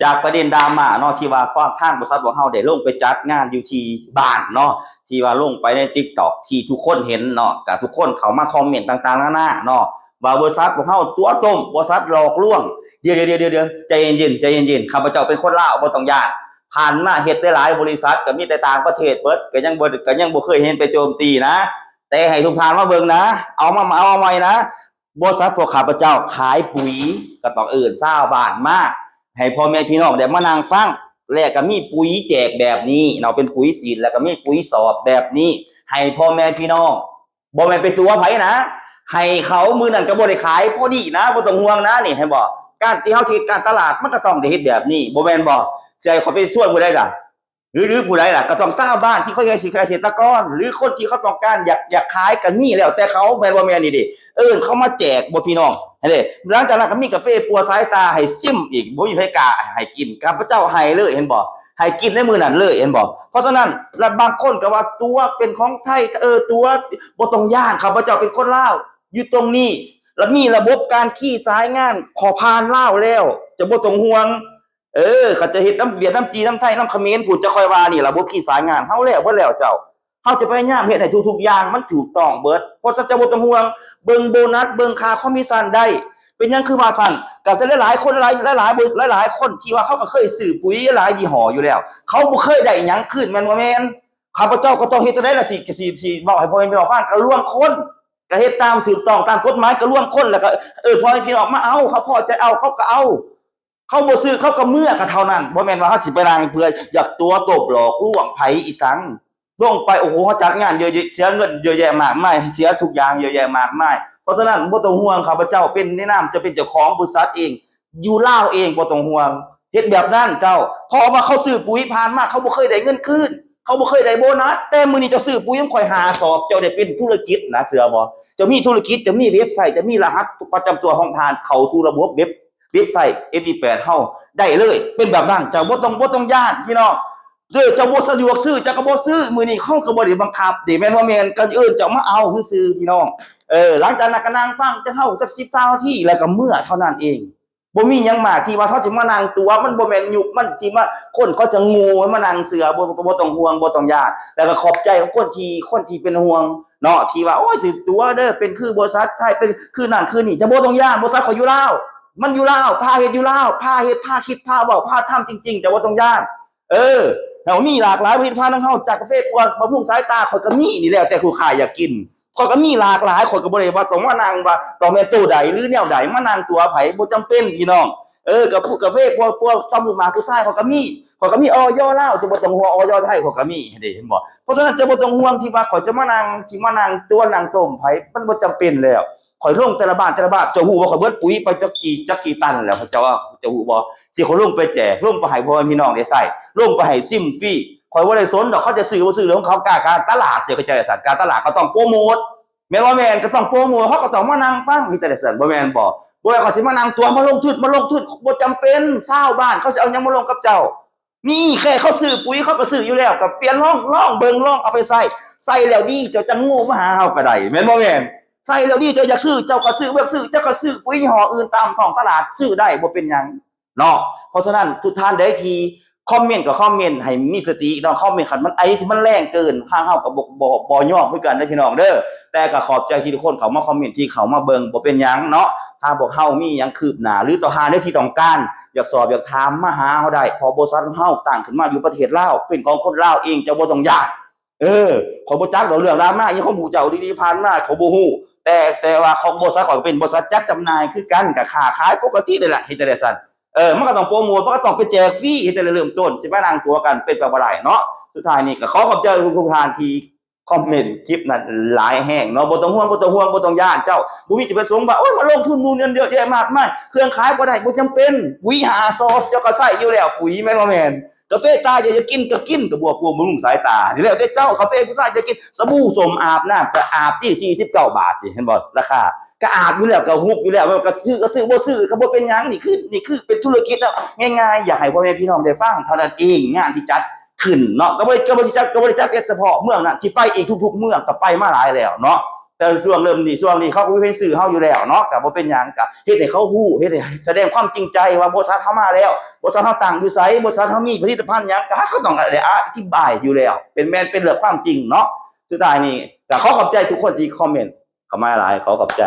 ຈາກປະເດັນດຣາມາເນາະ ທີ່ວ່າທາງບໍລິສັດພວກເຮົາໄດ້ລົງໄປຈັດງານຢູ່ທີ່ບ້ານເນາະ ທີ່ວ່າລົງໄປໃນຕິກຕັອກ ທີ່ທຸກຄົນເຫັນເນາະ ກະທຸກຄົນເຂົ້າມາຄອມເມັນຕ່າງໆນານາເນາະ ວ່າບໍລິສັດພວກເຮົາຕົວະຕົ້ມ, ບໍລິສັດຫຼອກລວງ. ດຽວໆໆ ໃຈເຢັນໆ ໃຈເຢັນໆ ຂ້າພະເຈົ້າເປັນຄົນລາວ ບໍ່ຕ້ອງຢ້ານ. ຜ່ານມາເຮັດຫຼາຍໆບໍລິສັດ ກະມີແຕ່ຕ່າງປະເທດເບິດ ກະຍັງບໍ່ ກະຍັງບໍ່ເຄີຍເຫັນໄປໂຈມຕີນະ. ແຕ່ໃຫ້ທຸກທ່ານມາເບິ່ງນະ ເອົາມາ ເອົາມາໃໝ່ນະ. ບໍລິສັດພວກຂ້າພະເຈົ້າຂາຍປຸຍ ກໍຕ້ອງເອີ້ນຊາວບ້ານມາ ໃຫ້ພໍ່ແມ່ພີ່ນ້ອງໄດ້ມານັ່ງຟັງ ແລະກໍມີປຸຍແຈກແບບນີ້ເນາະ ເປັນປຸຍສີດ ແລ້ວກໍມີປຸຍສອບແບບນີ້ ໃຫ້ພໍ່ແມ່ພີ່ນ້ອງ. ບໍ່ແມ່ນໄປຕົວະໃຜນະ ໃຫ້ເຂົາ. ມື້ນັ້ນກໍບໍ່ໄດ້ຂາຍພໍດີນະ ບໍ່ຕ້ອງຫ່ວງນະ. ນີ້ເຫັນບໍ່ ການທີ່ເຮົາຊິເຮັດການຕະຫຼາດ ມັນກໍຕ້ອງໄດ້ເຮັດແບບນີ້ ບໍ່ແມ່ນບໍ່? ຊິໃຫ້ຂ້ອຍໄປຊວນຜູ້ໃດລະ ຫຼື ຫຼືຜູ້ໃດລະ ກໍຕ້ອງຊາວບ້ານທີ່ເຂົາເຮັດ ເກສດຕະກອນ ຫຼືຄົນທີ່ເຂົາຕ້ອງການຢາກ ຢາກຂາຍ ກໍມີ ແລ້ວແຕ່ເຂົາ ແມ່ນບໍ່ແມ່ນ? ນີ້ເດ້ ເອີ້ນເຂົາມາແຈກບໍ່ພີ່ນ້ອງ ຫັ້ນເດ້. ຫຼັງຈາກນັ້ນກໍມີກາເຟປົວສາຍຕາໃຫ້ຊິມອີກ ບໍ່ມີໃຜກ້າໃຫ້ກິນ ຂ້າພະເຈົ້າໃຫ້ເລີຍ ເຫັນບໍ່ ໃຫ້ກິນໃນມື້ນັ້ນເລີຍ ເຫັນບໍ່? ເພາະສະນັ້ນ ແລ້ວບາງຄົນກໍວ່າຕົວະເປັນຂອງໄທ ເອີ ຕົວະ ບໍ່ຕ້ອງຢ້ານ ຂ້າພະເຈົ້າເປັນຄົນລາວ ຢູ່ຕົງນີ້ ລະມີລະບົບການຄີສາຍງານ ຂໍຜ່ານລາວແລ້ວ ຈະບໍ່ຕ້ອງຫ່ວງ. ເອີ ເຂົາຈະເຮັດນຳຫວຽດ ນຳຈີນ ນຳໄທ ນຳຂະເໝນພຸ້ນ ຈະຄ່ອຍວ່າ. ນີ້ລະບົບຄີສາຍງານເຮົາແລ້ວ ເບິດແລ້ວເຈົ້າ. ເຮົາຈະພະຍາຍາມເຮັດໃຫ້ທຸກໆຢ່າງມັນຖືກຕ້ອງເບິດ ເພາະສະນັ້ນເຈົ້າບໍ່ຕ້ອງຫ່ວງ. ເບິ່ງໂບນັດ ເບິ່ງຄ່າຄອມມິດຊັນໄດ້. ເປັນຫຍັງຄືວ່າຊັ້ນ? ກໍຈະຫຼາຍໆຄົນ ຫຼາຍໆ ຫຼາຍໆ ຫຼາຍໆຄົນທີ່ວ່າເຂົາກໍເຄີຍຊື້ປຸຍຫຼາຍຍີ່ຫໍ້ຢູ່ແລ້ວ ເຂົາບໍ່ເຄີຍໄດ້ຫຍັງຄືນ ແມ່ນບໍ່ແມ່ນ? ຂ້າພະເຈົ້າກໍຕ້ອງເຮັດຈັ່ງໃດລະ ຊິ ຊິ ຊິເວົ້າໃຫ້ພໍ່ແມ່ພີ່ນ້ອງຟັງ ກໍລວມຄົນ ກໍເຮັດຕາມຖືກຕ້ອງຕາມກົດໝາຍ ກໍລວມຄົນ ແລ້ວກໍເອີ້ນພໍ່ແມ່ພີ່ນ້ອງມາເອົາ ເຂົາພໍໃຈເອົາເຂົາກໍເອົາ ເຂົາບໍ່ຊື້ເຂົາກໍເມືອ ກໍເທົ່ານັ້ນ. ບໍ່ແມ່ນວ່າເຮົາຊິໄປນັ່ງເພື່ອຢາກຕົວະຕົ້ມຫຼອກລວງໃຜອີ່ສັງ. ລົງໄປ ໂອ້ໂຫ ເຮົາຈັດງານເຍອະແຍະ ເສຍເງິນເຍອະແຍະມາກມາຍ ເສຍທຸກຢ່າງເຍອະແຍະມາກມາຍ. ເພາະສະນັ້ນບໍ່ຕ້ອງຫ່ວງ ຂ້າພະເຈົ້າເປັນໃນນາມຈະເປັນເຈົ້າຂອງບໍລິສັດເອງ ຢູ່ລາວເອງ ບໍ່ຕ້ອງຫ່ວງ. ເຮັດແບບນັ້ນເຈົ້າ ເພາະວ່າເຂົາຊື້ປຸຍຜ່ານມາ ເຂົາບໍ່ເຄີຍໄດ້ເງິນຄືນ ເຂົາບໍ່ເຄີຍໄດ້ໂບນັດ. ແຕ່ມື້ນີ້ເຈົ້າຊື້ປຸຍນຳຂ້ອຍຫ້າສອບ ເຈົ້າໄດ້ເປັນທຸລະກິດນະ ເຊື່ອບໍ່? ເຈົ້າມີທຸລະກິດ ເຈົ້າມີເວັບໄຊ ເຈົ້າມີລະຫັດປະຈຳຕົວຂອງທ່ານ ເຂົ້າສູ່ລະບົບເວັບ ເວັບໄຊ ເອັມພີແປດ ເຮົາໄດ້ເລີຍ. ເປັນແບບນັ້ນ ເຈົ້າບໍ່ຕ້ອງ ບໍ່ຕ້ອງຢ້ານພີ່ນ້ອງ. ເຈົ້າ ເຈົ້າບໍ່ສະດວກຊື້ ເຈົ້າກໍບໍ່ຊື້. ມື້ນີ້ເຮົາກໍບໍ່ໄດ້ບັງຄັບເດ້ ແມ່ນບໍ່ແມ່ນ? ກໍເອີ້ນເຈົ້າມາເອົາຊື່ໆ ພີ່ນ້ອງ. ເອີ ຫຼັງຈາກນັ້ນກໍນັ່ງຟັງຈັກເຮົາຈັກສິບ ຊາວນາທີ ແລ້ວກໍເມືອເທົ່ານັ້ນເອງ. ບໍ່ມີຫຍັງມາກທີ່ວ່າເຮົາຊິມານັ່ງຕົວະ ມັນບໍ່ແມ່ນຍຸກມັນທີ່ມາ ຄົນເຂົາຈະໂງ່ມານັ່ງເຊື່ອ. ບໍ່ ບໍ່ຕ້ອງຫ່ວງ ບໍ່ຕ້ອງຢ້ານ. ແລ້ວກໍຂອບໃຈກັບຄົນທີ່ ຄົນທີ່ເປັນຫ່ວງເນາະ ທີ່ວ່າ ໂອ້ຍ ຖືກຕົວະເດີ ເປັນຄືບໍລິສັດໄທ ເປັນຄືນັ້ນຄືນີ້. ເຈົ້າບໍ່ຕ້ອງຢ້ານ ບໍລິສັດຂ້ອຍຢູ່ລາວ ມັນຢູ່ລາວ ພາເຮັດຢູ່ລາວ ພາເຮັດ ພາຄິດ ພາເວົ້າ ພາທຳຈິງໆ ເຈົ້າບໍ່ຕ້ອງຢ້ານ. ເອີ ເຮົາມີຫຼາກຫຼາຍຜະລິດຕະພັນຂອງເຮົາ ຈາກກາເຟປົວ ບຳລຸງສາຍຕາ ຂ້ອຍກໍມີນີ້ ແລ້ວແຕ່ລູກຄ້າຢາກກິນ. ຂ້ອຍກໍມີຫຼາກຫຼາຍ ຂ້ອຍກໍບໍ່ໄດ້ວ່າຕ້ອງມານັ່ງວ່າຕ້ອງແມ່ນໂຕໃດ ຫຼື ແນວໃດ ມານັ່ງຕົວະໃຜ ບໍ່ຈຳເປັນ ພີ່ນ້ອງ. ເອີ ກາ ກາເຟປົວ ປົວ ບຳລຸງໝາກຜູ້ຊາຍ ຂ້ອຍກໍມີ ຂ້ອຍກໍມີ ອອຍ ລາວ ເຈົ້າບໍ່ຕ້ອງຫ່ວງ ອອຍ ໄທ ຂ້ອຍກໍມີເດ້ ເຫັນບໍ່? ເພາະສະນັ້ນ ເຈົ້າບໍ່ຕ້ອງຫ່ວງທີ່ວ່າຂ້ອຍຈະມານັ່ງ ທີ່ມານັ່ງຕົວະນັ່ງຕົ້ມໃຜ ມັນບໍ່ຈຳເປັນແລ້ວ. ຂ້ອຍລົງແຕ່ລະບ້ານ ແຕ່ລະບ້ານ ເຈົ້າຮູ້ບໍ່ ຂ້ອຍເບິດປຸຍໄປຈັກກີ່ ຈັກກີ່ຕັນແລ້ວ ເຈົ້າ ເຈົ້າຮູ້ບໍ່? ທີ່ຂ້ອຍລົງໄປແຈກ ລົງໄປໃຫ້ພໍ່ແມ່ພີ່ນ້ອງໄດ້ໃຊ້ ລົງໄປໃຫ້ຊິມຟຣີ ຂ້ອຍບໍ່ໄດ້ສົນດອກ ເຂົາຈະຊື້ບໍ່ຊື້ເລື່ອງຂອງເຂົາ. ການ ການຕະຫຼາດ ເຈົ້າເຂົ້າໃຈຊັ້ນ ການຕະຫຼາດກໍຕ້ອງໂປຣໂມດ ແມ່ນບໍ່ແມ່ນ? ກໍຕ້ອງໂປຣໂມດ ເຮົາກໍຕ້ອງມານັ່ງຟັງ ເຮັດຈັ່ງໃດຊັ້ນ ບໍ່ແມ່ນບໍ່? ບໍ່ແມ່ນຂ້ອຍຊິມານັ່ງຕົວະ ມາລົງທຶນ ມາລົງທຶນ ບໍ່ຈຳເປັນ. ຊາວບ້ານເຂົາຊິເອົາຫຍັງມາລົງກັບເຈົ້າ? ນີ້ແຄ່ເຂົາຊື້ປຸຍ ເຂົາກໍຊື້ຢູ່ແລ້ວ ກໍປ່ຽນ ລອງ ລອງເບິ່ງ ລອງເອົາໄປໃຊ້ ໃຊ້ແລ້ວດີ ເຈົ້າຈັ່ງໂງ່ມາຫາເຮົາກໍໄດ້ ແມ່ນບໍ່ແມ່ນ? ໃຊ້ແລ້ວດີ ເຈົ້າຢາກຊື້ ເຈົ້າກໍຊື້ ບໍ່ຢາກຊື້ ເຈົ້າກໍຊື້ປຸຍຍີ່ຫໍ້ອື່ນຕາມທ້ອງຕະຫຼາດ ຊື້ໄດ້ ບໍ່ເປັນຫຍັງເນາະ. ເພາະສະນັ້ນ ທຸກທ່ານໃດທີ່ຄອມເມັນກໍຄອມເມັນໃຫ້ມີສະຕິເນາະ ຄອມເມັນຄັນມັນ ໄອທີ່ມັນແຮງເກີນ ທາງເຮົາກໍບໍ່ ບໍ່ ບໍ່ຍອມຄືກັນເດີພີ່ນ້ອງເດີ. ແຕ່ກໍຂອບໃຈທີ່ທຸກຄົນເຂົ້າມາຄອມເມັນ ທີ່ເຂົ້າມາເບິ່ງ ບໍ່ເປັນຫຍັງເນາະ. ຖ້າພວກເຮົາມີຫຍັງຄືບໜ້າ ຫຼື ຕໍ່ຫາໃນທີ່ຕ້ອງການ ຢາກສອບຢາກຖາມ ມາຫາເຮົາໄດ້ ເພາະບໍລິສັດຂອງເຮົາຕັ້ງຂຶ້ນມາຢູ່ປະເທດລາວ ເປັນຂອງຄົນລາວເອງ ເຈົ້າບໍ່ຕ້ອງຢ້ານ. ເອີ ຂ້ອຍບໍ່ຈັກດອກເລື່ອງດຣາມາອີ່ຫຍັງຂອງພວກເຈົ້າ ດີໆ ຜ່ານມາ ຂ້ອຍບໍ່ຮູ້ ແຕ່ ແຕ່ວ່າຂອງບໍລິສັດຂ້ອຍກໍເປັນບໍລິສັດຈັດຈຳໜ່າຍຄືກັນ ກໍຄ້າຂາຍປົກກະຕິນີ້ແຫຼະ ເຮັດຈັ່ງໃດຊັ້ນ? ເອີ ມັນກໍຕ້ອງໂປຣໂມດ ມັນກໍຕ້ອງໄປແຈກຟຣີ ເຮັດຈັ່ງໃດເລີ່ມຕົ້ນ ຊິມານັ່ງຕົວະກັນ ເປັນໄປບໍ່ໄດ້ເນາະ. ສຸດທ້າຍນີ້ກໍຂໍຂອບໃຈທຸກໆທ່ານທີ່ຄອມເມັນຄລິບນັ້ນຫຼາຍແຮງເນາະ. ບໍ່ຕ້ອງຫ່ວງ ບໍ່ຕ້ອງຫ່ວງ ບໍ່ຕ້ອງຢ້ານ ເຈົ້າບໍ່ມີຈຸດປະສົງວ່າ ໂອ້ຍ ມາລົງທຶນນູ່ນນີ້ເຍອະແຍະມາກມາຍ ເຄື່ອງຂາຍບໍ່ໄດ້ ບໍ່ຈຳເປັນ. ປຸຍຫ້າສອບ ເຈົ້າກໍໃຊ້ຢູ່ແລ້ວ ປຸຍ ແມ່ນບໍ່ແມ່ນ? ກາເຟຕາຢາກກິນກໍກິນ ກະບວກພວກບຳລຸງສາຍຕາ ແລ້ວແຕ່ເຈົ້າ. ກາເຟຜູ້ຊາຍຢາກກິນ ສະບູ້ສົ້ມອາບນ້ຳ ກໍອາບຕິ ສີ່ສິບເກົ້າບາດນີ້ ເຫັນບໍ່ ລາຄາ ກໍອາບຢູ່ແລ້ວ ກໍຮຸບຢູ່ແລ້ວ ກໍຊື້ກໍຊື້ ບໍ່ຊື້ກໍບໍ່ເປັນຫຍັງ. ນີ້ຄື ນີ້ຄືເປັນທຸລະກິດເນາະ ງ່າຍໆ ຢາກໃຫ້ພໍ່ແມ່ພີ່ນ້ອງໄດ້ຟັງເທົ່ານັ້ນເອງ. ງານທີ່ຈັດຂຶ້ນເນາະ ກໍບໍ່ໄດ້ ກໍບໍ່ໄດ້ຈັດ ກໍບໍ່ໄດ້ຈັດແຕ່ສະເພາະເມືອງນັ້ນ ຊິໄປອີກທຸກໆເມືອງ ກໍໄປມາຫຼາຍແລ້ວເນາະ. ແຕ່ຊ່ວງເລີ່ມນີ້ ຊ່ວງນີ້ເຂົາກໍມີເພຈຊື່ເຮົາຢູ່ແລ້ວເນາະ ກໍບໍ່ເປັນຫຍັງ ກໍເຮັດໃຫ້ເຂົາຮູ້ ເຮັດໃຫ້ສະແດງຄວາມຈິງໃຈວ່າບໍລິສັດເຮົາມາແລ້ວ ບໍລິສັດເຮົາຕັ້ງຢູ່ໃສ ບໍລິສັດເຮົາມີຜະລິດຕະພັນຫຍັງ ກໍເຂົາຕ້ອງໄດ້ອະທິບາຍຢູ່ແລ້ວ ເປັນແມ່ນເປັນເລື່ອງຄວາມຈິງເນາະ. ສຸດທ້າຍນີ້ກໍຂໍຂອບໃຈທຸກຄົນທີ່ຄອມເມັນເຂົ້າມາຫຼາຍ ຂໍຂອບໃຈ.